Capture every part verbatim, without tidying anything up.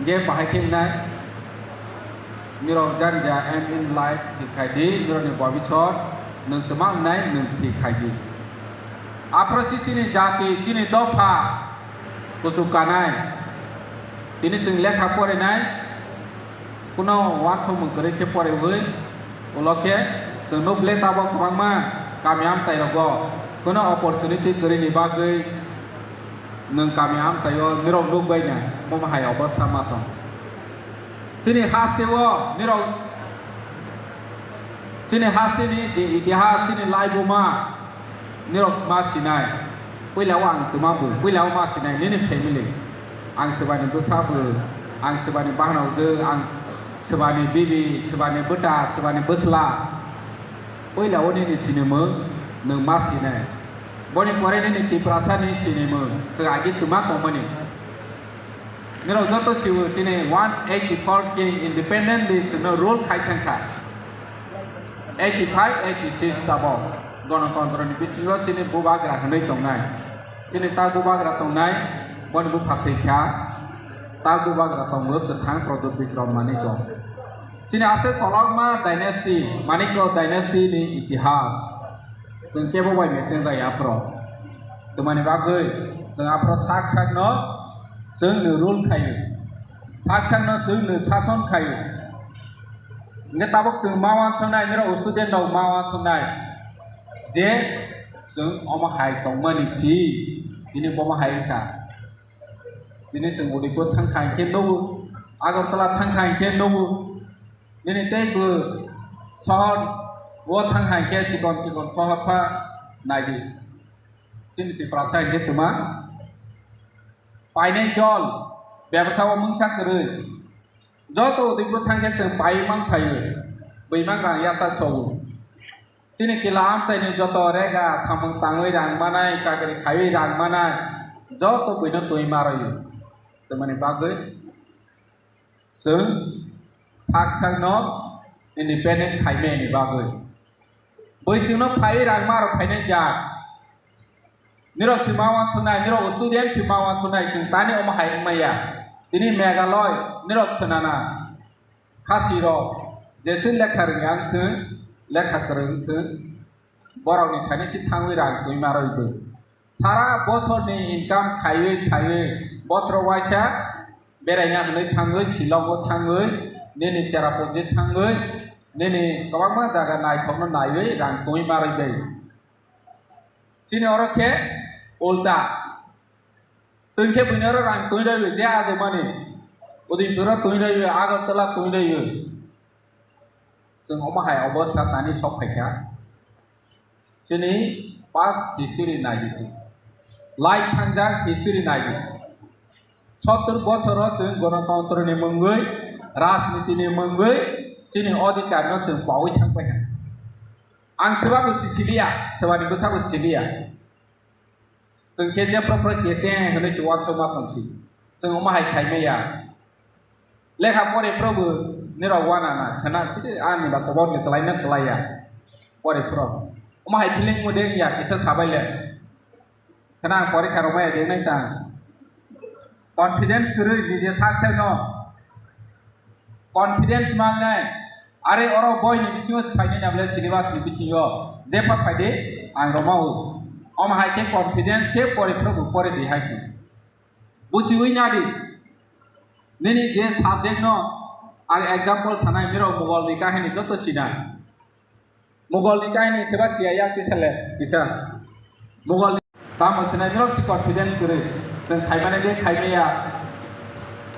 Hingke bahai khe wngnai, nirok jani ja aim in life thik khai di, nirokni bobisot nwng twma wngnai nwng thik khai di. Aphuru si chini jati, chini dopha kuchuk kanai. Tini chwng lekha porinai, kuno uansukmung kwrwi khe poriwi, ulo khe chwng nuk le tabok kwbangma kami amchai rogo, kuno opportunity kwrwini bagwi nwng kami amchaio nirok nuk bai na, omo hai obostha ma tong. Chini hasteo nirok, chini hasteni je itihas, chini laibuma, nirok ma sinai. Puila o ang twma bo, puila o ma sinai nini family. Ang swbani bwsa bo, ang swbani bahanao je, ang swbani bibi, swbani bwta, swbani bwsla. Puila o nini sinimung nwng ma sinai. Boni pore nini Tiprasani sinimung chwng agi twma tongmani. Nirok joto siwo chini one eighty four king independently chwngno rule khai thangkha. Eighty five, eighty six tabok gonotontroni bisingo chini bubagra hwnwi tongnai. Chini ta bubagra tongnai, boni bupha thwi kha, ta bubagra tongo kwthang Pradyot Bikram Manikya. Chini aswk kolokma dynasty, Manikya dynasty ni itihas. Chwng kebo bai mecheng jai aphro. Twmani bagwi chwng aphro sak sakno chwngno rule khaio. Sak sakno chwngno sason khaio. Hingke tabok chwng ma uansuknai, nirok student rok ma uansuknai je chwng omo hai tongmani si, tini bomo hai wngkha. Tini chwng Udaipur thangkha hinkhe nugo, Agartala thangkha hinkhe nugo. Nini tei bo sohor o thang hai khe chikon chikon sohor pha naidi. Chini Tiprasa hinkhe twma painai dol, bebsa o mungsa kwrwi. Joto Udaipur thang khe chwng pai mang phaio, bwi mang rang yacha sogo. Chini kila amchaini joto rega samung tangwi rang manai, chakri khaiwi rang manai, joto buino twi ma rwio. Twmani bagwi chwng sak sakno independent khaimani bagwi. Bui chwngno phaiwi rang ma rok phainai jak. Nirok si ma uansuknai, nirok student si ma uansuknai, chwng tani omo hai wngmaya. Tini Meghalaya nirok khwnana. Khasi rok jeswk lekha rwngya wngthwng, lekha kwrwng wngthwng, borokni thani si thangwi rang twi ma rwdi. Sara bosorni income khaiwi khaiwi bosoro waisa beraina hwnwi thangwi, Shillongo thangwi, nini Cherrapunji thangwi, nini kwbangma jaga naithokno naiwi rang twi ma rwdi. Chini oro khe ulta. Chwng khe buino oro rang twi rwio, je ajwk mani. Udaipuro twi rwio, Agartala twi rwio. Chwng omo hai obostha tani sok phaikha. Chini past history nai di. Life thangjak history nai di. Sottor bosoro chwng gonotontroni mungwi, rajnitini mungwi, chini odhikarno chwng paui thangpaikha. Ang swbabo si siliya, swbani bwsabo siliya. Chwng khe jephru phru kese hwnwi se uansukma tongsi. Chwng omo hai khaimaya. Lekha pore phru bo nirok uanana khna sidi ani ba kobor ni kwlaina kwlaiya. Pore phru. Omo hai feeling mo de ya kisa sabai le. Khna ang porikha rok maya de nai ta. Confidence kwrwi nije sak sai no. Confidence mangnai. Are oro boini bisingo phainai nabole syllabus ni bisingo. Jepha phaidi ang romao. Omo hai khe confidence khe pore phru bo pore di hai si. Buchiwi nadi. Nini je subject no ang example sanai, nirok Mughal ni kahini joto sinai. Mughal ni kahini seba siya ya kisa le kisa. Mughal ni tamo sinai nirok si confidence kwrwi. Chwng khaimani de khaimaya.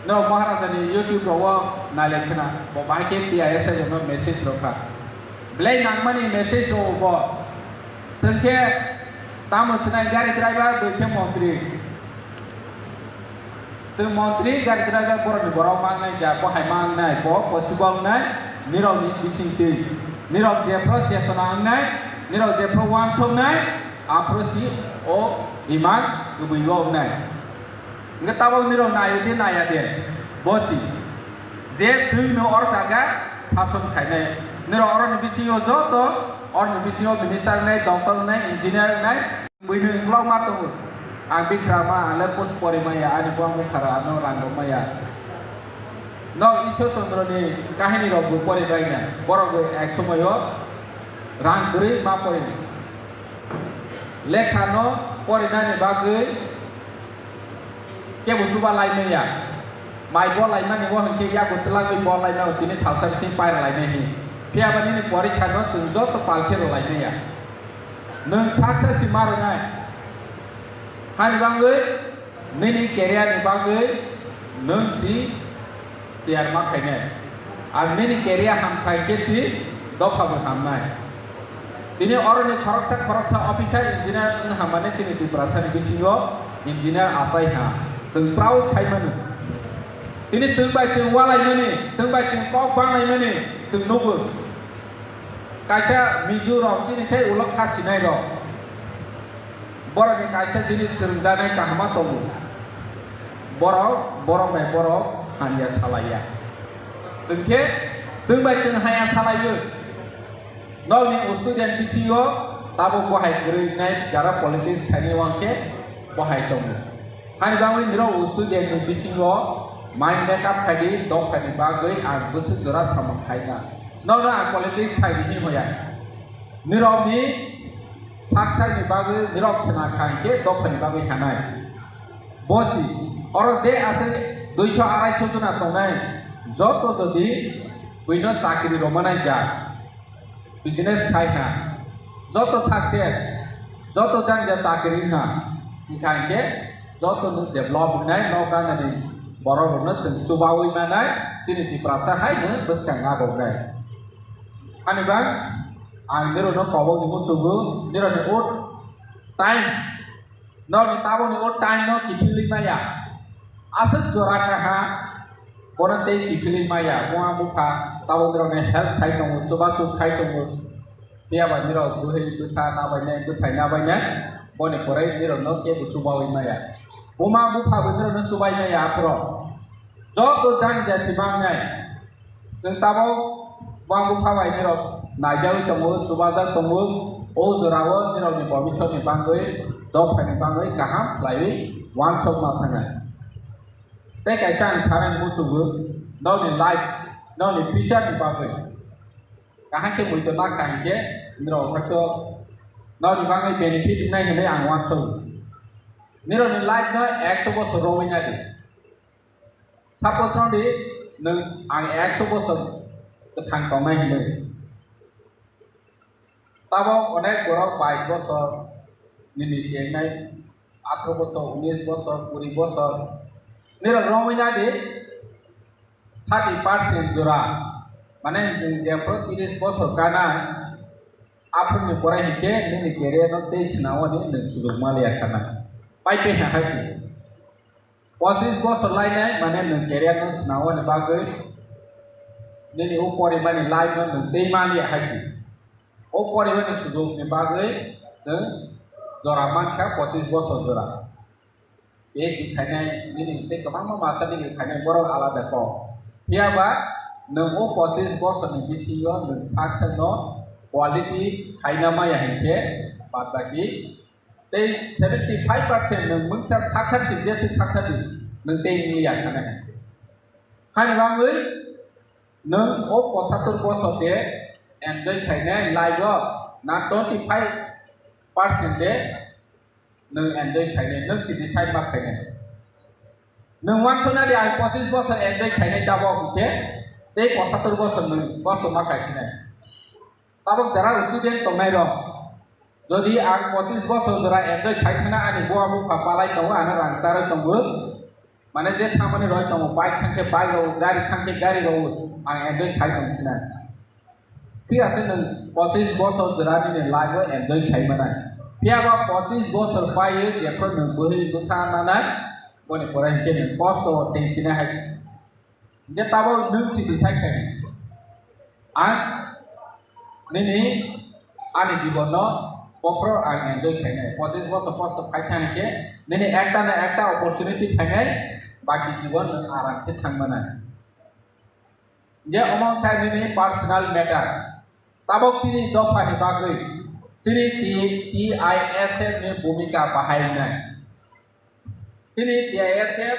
Nirok Maharaja ni YouTube rogo nailai khna. Bo bahai khe T I S I no message rokha. Belai nangmani message rwo bo. Chwng khe tamo sinai gari driver, bwi khe montri. Chwng montri, gari driver, borokni borok mangnai, ja bo hai mangnai, bo possible wngnai, nirokni bisingtwi. Nirok jephru chetona wngnai, nirok jephru uansuknai, aphuru si o iman kwbwi o wngnai. Hwnkhe tabok nirok naio de naiya de, bo si. Je chwngno or jaga sason khainai. Nirok oroni bisingo joto, oroni bisingo minister wngnai, doctor wngnai, engineer wngnai. Buino uklok ma tongo. Ang bikra ma, ang le post pori maya, ani buang bukha rok ano rang rok maya. Nok Ishwar Chandra ni kahini rok bo pori bai na, borok bo ek somoy o rang kwrwi ma pori. Lekha no porinani bagwi kebo chuba lai manya. Mai bo lai mani bo hwnkhe yago twlangwi bo lai mano, tini salsa bising paira lai mani. Phiya ba nini porikha no chwng joto pal khe rw lai manya. Nwng sak sak si ma rwnai. Hani bagwi nini career ni bagwi nwng si tiyar ma khainai. Ar nini career ham khai khe si dopha bo hamnai. Tini oroni khoroksa khoroksa officer engineer wng hamani chini Tiprasa ni bisingo engineer achai ha. Chwng proud khai mano. Tini chwng bai chwng walai mani, chwng bai chwng kok banglai mani chwng nugo. Kaisa Mizo rok chini sai ulo kha sinai rok. Borokni kaisa jinis swrwngjaknai kaham ma tongo. Borok, borok bai borok hamya salaiya. Chwng khe, chwng bai chwng hamya salaio. Nokni student bisingo tabuk bohai kwrwi wngnai, jara politics khainai wngkhe bohai tongo. Hani bagwi nirok student ni bisingo mind make up khaidi, dophani bagwi ang bwswk jora samung khaina. Nokno ang politics khaidi hinwi hoya. Nirokni sak sakni bagwi nirok swnam kha hinkhe dophani bagwi hanai. Bosi, oro je aswk duiso arai so jona tongnai, joto jodi buino chakri rw manai jak, business khai ha, joto success, joto jang ja chakri ha, hinkha hinkhe joto no develop wngnai, nok ganani borok rokno chwng chubawi manai, chini Tiprasa hai no bwskang naboknai. Ani bang ang nirokno kobokni muchungo, nirokni o time, nokni tabukni o time no kiphilwi maya. Aswk jora kaha, bono tei kiphilwi maya. Buma bupha tabuk nirokni help khai tongo, chubachu khai tongo. Phiya ba nirok bwhwi bwsa nabainai, bwsai nabainai, boni pore nirokno kebo chubawi maya. Buma bupha bo nirokno chubai maya aphuru. Joto jang jati mangnai. Chwng tabuk bang bupha bai nirok naijagwi tongo, chubajak tongo. O jorao nirokni bobiswkni bagwi, dophaini bagwi kaham khlaiwi uansukma thangna. Tei kaisa ang sanani muchungo, nokni life, nokni future ni bagwi. Kaham khe muitu nak kaham khe nirok hoito nokni bagwi benefit wngnai hinwi ang uansugo. Nirokni life no ekso bosor romwi nadi. Suppose rw di, nwng ang ekso bosor kwthang tongnai hinwi. Tabuk onek borok bais bosor nini chengnai, atharoh bosor, unis bosor, kuri bosor. Nirok romwi nadi thirty percent jora. Mane nwng jephru tiris bosor kana, aphuruni pore hinkhe nini career no tei swnamani nwng sujuk manliya khana. Pai pe ha hai se. Pochis bosor lainai, mane nwng career no swnamani bagwi nini o porimani life no nwng tei manliya hai se. O porimani sujukni bagwi chwng jora mankha pochis bosor jora. P H D khainai, nini tei kwbangma master degree khainai borok alada kok. Phiya ba nwng o pochis bosorni bisingo nwng sak sakno quality khaina maya hinkhe, bad baki tei seventy five percent nwng mungsa sakharsi jeswk sakhardi nwng tei wngya khanai. Hani bagwi nwng o posatur bosor de enjoy khainai life o na twenty five percent de nwng enjoy khainai, nwng sini side ma khainai. Nwng uansuknadi ang pochis bosor enjoy khainai tabok hinkhe tei posatur bosor nwng kosto ma khaisinai. Tabok jara student tongnai rok, jodi ang pochis bosor jora enjoy khai thana ani buma bupha palai tongo, ano rang charwi tongo, mane je samani roi tongo, bike sangkhe bike rok, gari sangkhe gari rok, ang enjoy khai tong sinai. Thik ase, nwng pochis bosor jora nini life o enjoy khai manai. Phiya ba pochis bosor paiwi jephru nwng bwhwi bwsa nanai, boni pore hinkhe nwng kosto o cheng sinai hai. Hinkhe tabok nwng si decide khai. Ang nini ani jibon no bophuru ang enjoy khainai. Pochis bosor kosto khai thang hinkhe nini ekta na ekta opportunity phainai, baki jibon nwng aram khe thang manai. Hinkhe omo wngkha nini personal matter. Tabok chini dophani bagwi chini T-, T I S F ni bhumika bahai wngnai. Chini T I S F,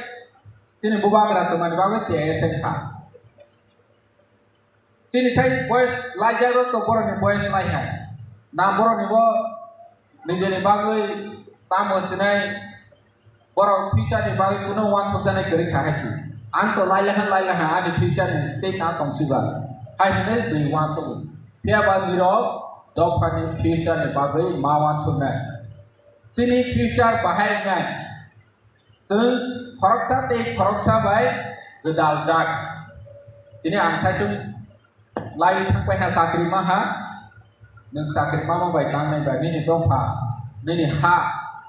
chini bubagra tongmani bagwi T I S F kha. Chini sai boyes laijak rok to borok ni boyes lai hai. Na borok ni bo nijeni bagwi tamo sinai borok future ni bagwi kuno wansuk janai kwrwi kha hai si. Ang to lai laha lai laha ani future ni tei ta tong si ba. Hai hinwi bwi wansuk. Phiya ba bwrok dopha ni future ni bagwi ma wansuk nai. Chini future bahai nai. Chwng khoroksa tei khoroksa bai gwdaljak. Tini ang saichung lai thangpai ha chakri ma ha. Nwng chakri ma ma bai tangnai bai nini dopha, nini ha,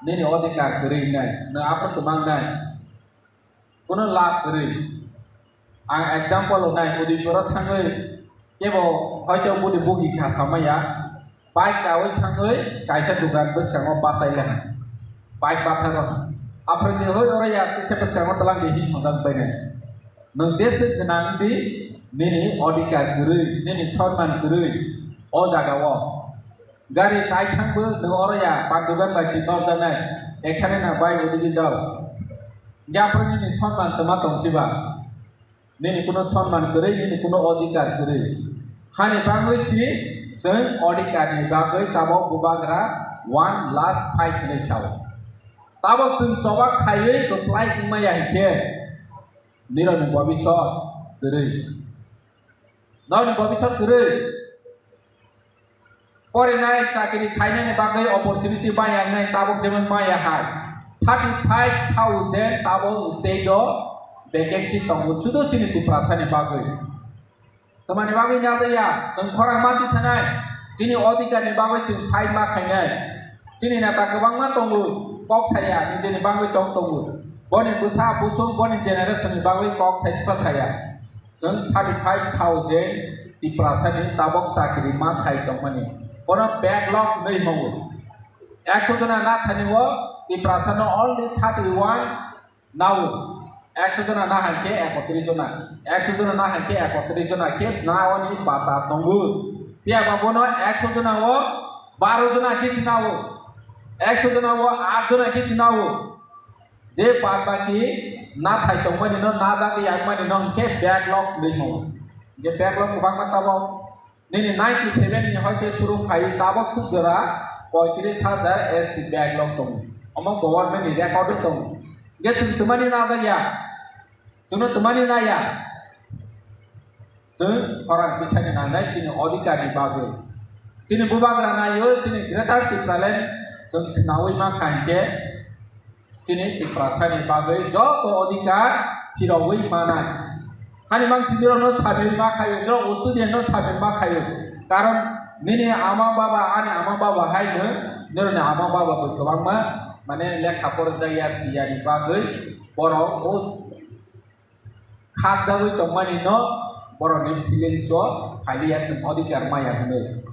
nini odhikar kwrwi nai, nwng aphuru kwmang nai. Kuno lab kwrwi. Ang example rwnai, Udaipur o thangwi kebo hoito budi bugi kha samaya, bike kawi thangwi kaisa dukan bwskango bachai laha. Bike batharo. Aphuru ni hoi oro ya kisa bwskango twlang di hin hwnjak bainai. Nwng jese gwnang di nini odhikar kwrwi, nini sonman kwrwi o jaga o. Gari naithangbo nwng oro ya, pandugan bai si norjaknai, ekhane na bai odigi jao. Yapri nini sonman toma tongsiba. Nini kuno sonman kwrwi, nini kuno odhikar kwrwi. Hani bagwi si chwng odhikar ni bagwi tabok bubagra one last fight hinwi sao. Tabok chwng choba khaiwi kwplai wngmaya hinkhe nirokni bobisot kwrwi. Nokni bobisot kwrwi. Porinai chakiri khainani bagwi opportunity maya wngnai tabok jemon maya hai. Thirty five thousand tabok state o vacancy tongo sudu chini Tiprasani bagwi. Tamani bagwi najakya, chwng khorang mati sanai, chini odhikar ni bagwi chwng fight ma khainai. Chini neta kwbangma tongo, kok saya, nijeni bagwi tong tongo. Boni bwsa, busung, boni generation ni bagwi kok thaispa saya. Chwng thirty five thousand Tiprasa ni tabok chakri ma khai tongmani. Bono backlog hinwi hwngo. Ekso jona na thani o Tiprasa no only thirty one nao. Ekso jona na hai khe ekotris jona. Ekso jona na hai khe ekotris jona khe nao ni bata tongo. Phiya ba bono ekso jona o baro jona khe se nao. Ekso jona o aat jona khe se nao. Je baad baki na thai tongmani no, na jagwi yakmani no hwnkhe backlog hinwi hwngo. Je backlog kwbangma tabok nini ninety seven ni hoi khe suru khai tabok suk jora poitris hajar S T backlog tongo. Omo government ni record o tongo. Je chwng twmani na jagya, chwngno twmani na ya. Chwng khorang tisani nangnai chini odhikar ni bagwi. Chini bubagra naio, chini Greater Tipraland chwng swnawi mankha hinkhe chini Tiprasani bagwi joto odhikar phirogwi manai. Hani mang chini rokno sabi ma khaio, norok student no sabi ma khaio. Karon nini ama baba, ani ama baba hai no, norokni ama baba bo kwbangma mane lekha porjak ya, siya ni bagwi borok o khakjagwi tongmani no borokni feelings o phailiya chwng odhikar maya hwnwi.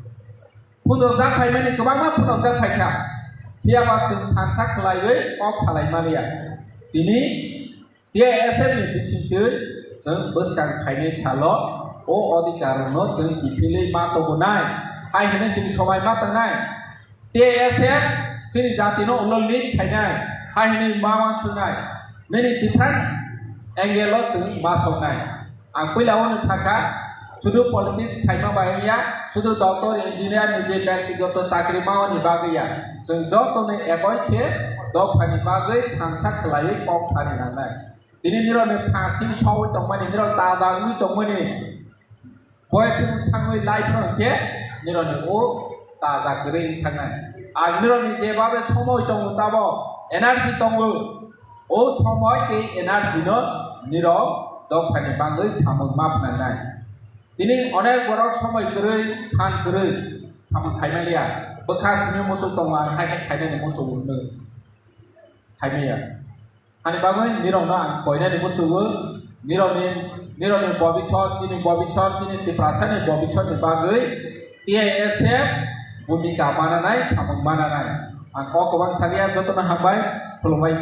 Phunukjak phaimani kwbangma phunukjak phaikha, phiyaba chwng thansa khwlaiwi kok salai maliya. Tini T I S F ni bisingtwi chwng bwskang phainai salo o odhikar rokno chwng kiphilwi ma tubunai, hai hwnwi chwng somai ma tangnai. T I S F chini jati no ulo lead khainai, hai hwnwi ma wansuknai, nini different angle o chwng ma soknai. Ang puila o no sakha, sudu politics khaima bai wngya, sudu doctor, engineer ni je byaktigoto chakri ma oni bagwi ya. Chwng joto ni ekoi khe dophani bagwi thansa khwlaiwi kok sani nangnai. Tini nirok ni phasing sawi tongmani, nirok tajagwi tongmani, boyes wng thangwi life no hwnkhe nirokni o taja kwrwi wng thangnai. Ar nirokni jebabe somoi tongo tabo energy tongo, o somoi tei energy no nirok dophani bagwi samung ma phnangnai. Tini onek borok somoi kwrwi, phan kwrwi samung khaimaliya. Bwkha simi muchuk tongo, ang hai khe khainani muchuk wngwi khaimaya. Ani bagwi nirokno ang koinani muchungo, nirokni, nirokni bobisot, chini bobisot, chini Tiprasani bobisotni bagwi T I S F bhumika mananai, samung mananai. Ang kok kwbang saliya, jotono hambai, khulumbai.